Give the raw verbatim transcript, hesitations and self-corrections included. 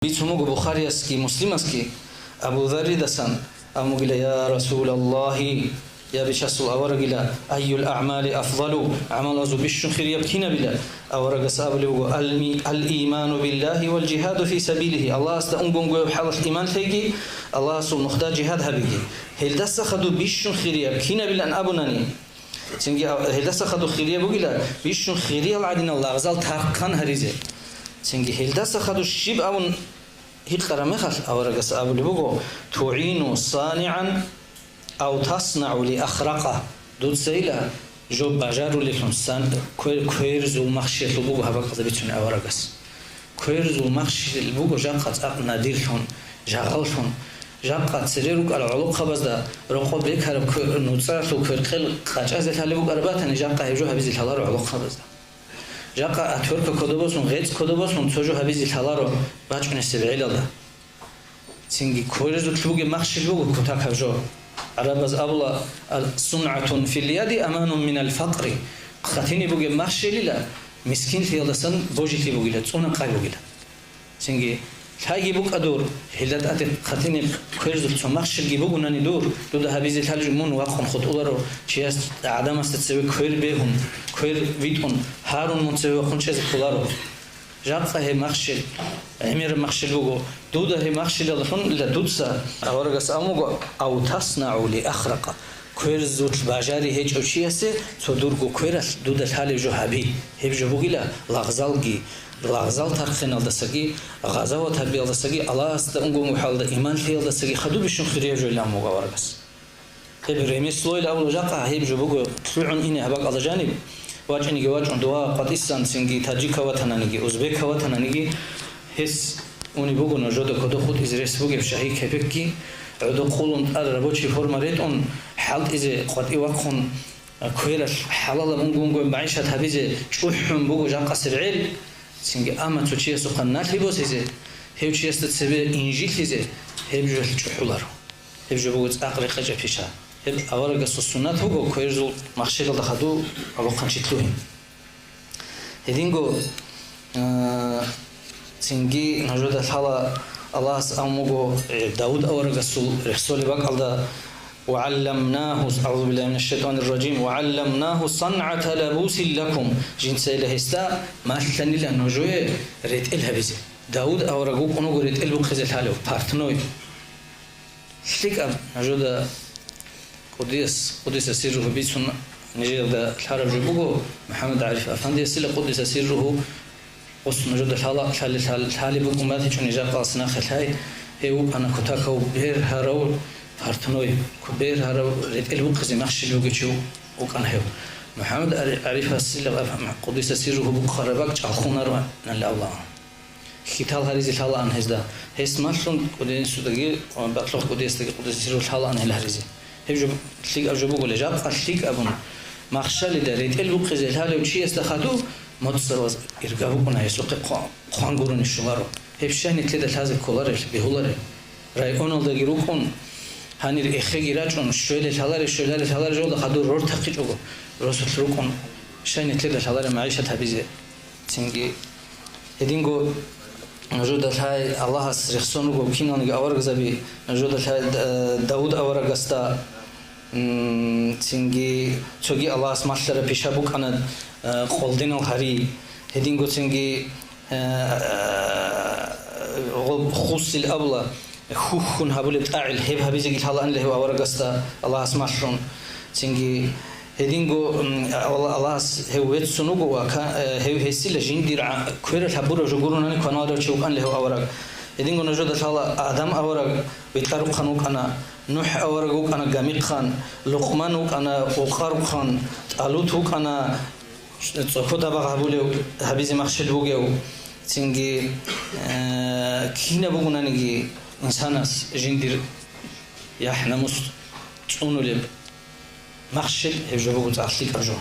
Бицун буго Бухариясги Муслимасги Абу Зарридасан, абун бугила: «Я Расулаллагьи, я Бичасул аварагила, айюл аъмали афдалу, гӀамалазул бищун хирияб кинабила?» Аварагас абулеб буго: «Ал-ми-, ал-иману биллагьи вал жигьаду фи сабилигьи», Аллагьасда унгонгояб хӀалалъ иман лъеги, Аллагьасул нухда жигьад гьабиги. Гьелдаса хадуб бищун хирияб кинабилан абунани, цинги а-, гьелдаса хадуб хирияб бугила бищун хириял гӀадинал лагъзал тархъан гьаризе. Цинги гьелдаса хадуб щиб абун гьикъараб мехалъ, аварагас абулеб буго: «ТугӀину санигӀан ав таснаӀу ли ахракъа», дуцайила жо бажарулелъун сан-, квер-, кверзул махщелъул буго гьаб бакӀалда бицунеб аварагас. Кверзул махщел буго жакъа цӀакъ надирлъун, жагъаллъун, жакъа цере рукӀарал гӀолохъабазда рокъоб бекараб квер-, нуцӀаралъул кверкъел къачӀазе лъалеб букӀараб батани, жакъа гьеб жо гьабизе лъаларо гӀолохъабазда. Жакъа отвёртка кодобосун, гъецӀ кодобосун цо жо гьабизе лъаларо бачӀунесеб гӀелалда. Цинги кверзулъ бугеб махщел буго кутакаб жо. ГӀарабаз абула: «СунгӀатун фил яди аманун минал факъри». Хъатине бугеб махщелила мискинлъиялдасан божилъи бугила, цӀуна къай бугила. Цинги лъайги букӀа дур, гьелда тӀаде хъатине кверзулъ цо махщелги бугунани дур, дуда гьабизе лъалеб жо мун вакъун хутӀуларо, чияс, гӀадамасда цеве квер бегьун, квер витӀун, гьарун мун цеве вахъун чӀезе кколаро. Жакъа гьеб махщел, гӀемераб махщел буго. Дуда гьеб махщелалъунила дуца, аварагас абун буго: «Ав таснаӀу ли ахракъа», кверзулъ бажари гьечӀев чиясе цо дурго квералъ дуда лъалеб жо гьаби. Гьеб жо бугила лагъзалги, лагъзал тархъиналдасаги, гъазават гьабиялдасаги, Аллагьасда унгонгоялда иман лъиялдасаги хадуб бищун хирияб жо илан буго аварагас. Гьеб ремеслойил абула жакъа, гьеб жо буго лъугӀун ине гьаб бакӀалда жаниб, вачӀиниги вачӀун, дова къватӀисан цинги таджикав ватананиги, узбекав ватананиги, гьес унеб буго нужеда кодоб хутӀизе рес бугеб шагьи кепекги, гӀодо къулун тӀад рабочий форма ретӀун, хӀалтӀизе къватӀив вахъун, квералъ хӀалалаб унго-унгояб магӀишат гьабизе чӀухӀун буго жакъасеб гӀел, цинги, амма цо чиясухъан налъи босизе, гьев чиясда цебе инжилъизе, гьеб жо чӀухӀуларо. Гьеб жо буго цӀакъ рекъечӀеб пиша. Гьеб аварагасул суннат буго, кверзул махщелалда хадуб гьабухъанчи лъугьин. Гьединго, а, цинги нужеда лъала, Аллагьас абун буго, э, Давуд аварагасул рехсолеб бакӀалда: «Ва гӀалламнагьу, агӀузу биллагьи минаш шайтӀанир ражим, ва гӀалламнагьу сан'ата лабусин лакум», жинцайила гьесда малъанила нужее ретӀел гьабизе. Давуд авараг вукӀун вуго ретӀел бухъизе лъалев, партной. ЛъикӀаб нужеда Къуддис-, Къуддиса сирругьу бицун нижеда лъараб жо буго, МухӀаммад ГӀариф Афандиясила, Къуддиса сирругьу, гъос нужеда лъала-, лъали-, лъали-, лъалеб букӀун батичӀони жакъалас нахъе лъай, гьев вукӀана кутакав бергьарав партной, ку-, бергьарав ретӀел бухъизе махщел бугев чи вукӀана гьев. МухӀаммад ГӀари-, ГӀарифасила, Къуддиса сирругьу, бухъараб бакӀ чӀалхунаро, налла Аллагь. Хьитал гьаризе лъалаан гьезда. Гьес малъун кӀудиясдаги, бакьлъухъ кӀудиясдаги, Къуддиса сирругьу, лъалаан гьел гьаризе. Гьеб жо лъикӀаб жо бугулеб, жакъа лъикӀабун махщалида ретӀел бухъизе лъалев чиясда хадуб, моцӀалаз ирга букӀуна гьесухъе хъва-, хъван гурони щоларо. Гьеб щай нилъеда лъазе кколарел, бегьуларел? Районалдаги рукӀун, гьанир эхеги рачӀун, щвелел лъаларел, щвеларел лъаларел жолда хадур рортахъичӀого, росулъ рукӀун, щай нилъеда лъаларел магӀишат гьабизе? Цинги гьединго нужеда лъай, Аллагьас рехсон руго киналниги аварагзаби, нужеда лъай, э, Давуд аварагасда, м, цинги цоги Аллагьас малъараб пиша букӀана, э, къолдинал гьари. Гьединго цинги, э, гъоб хусил абула, хьухьун гьабулеб тӀагӀел гьеб гьабизеги лъалаанила гьев аварагасда Аллагьас малъун. Цинги гьединго, м, Алла-, Аллагьас гьев веццун вуго ва ка-, э, гьев гьесила жиндир гӀа-, квералъ гьабураб жо гуронани кваналарев чи вукӀанила гьев авараг. Гьединго нужеда лъала Адам авараг витӀарухъан вукӀана, НухӀ авараг вукӀана гамихъан, Лукъман вукӀана къукъарухъан, ТӀалут вукӀана цӀохо дабагъ гьабулев, гьабизе махщел бугев, цинги, э, кинаб бугонаниги инсанас жиндир яхӀ-намус цӀунулеб махщел гьеб жо буго цӀакъ лъикӀаб жо.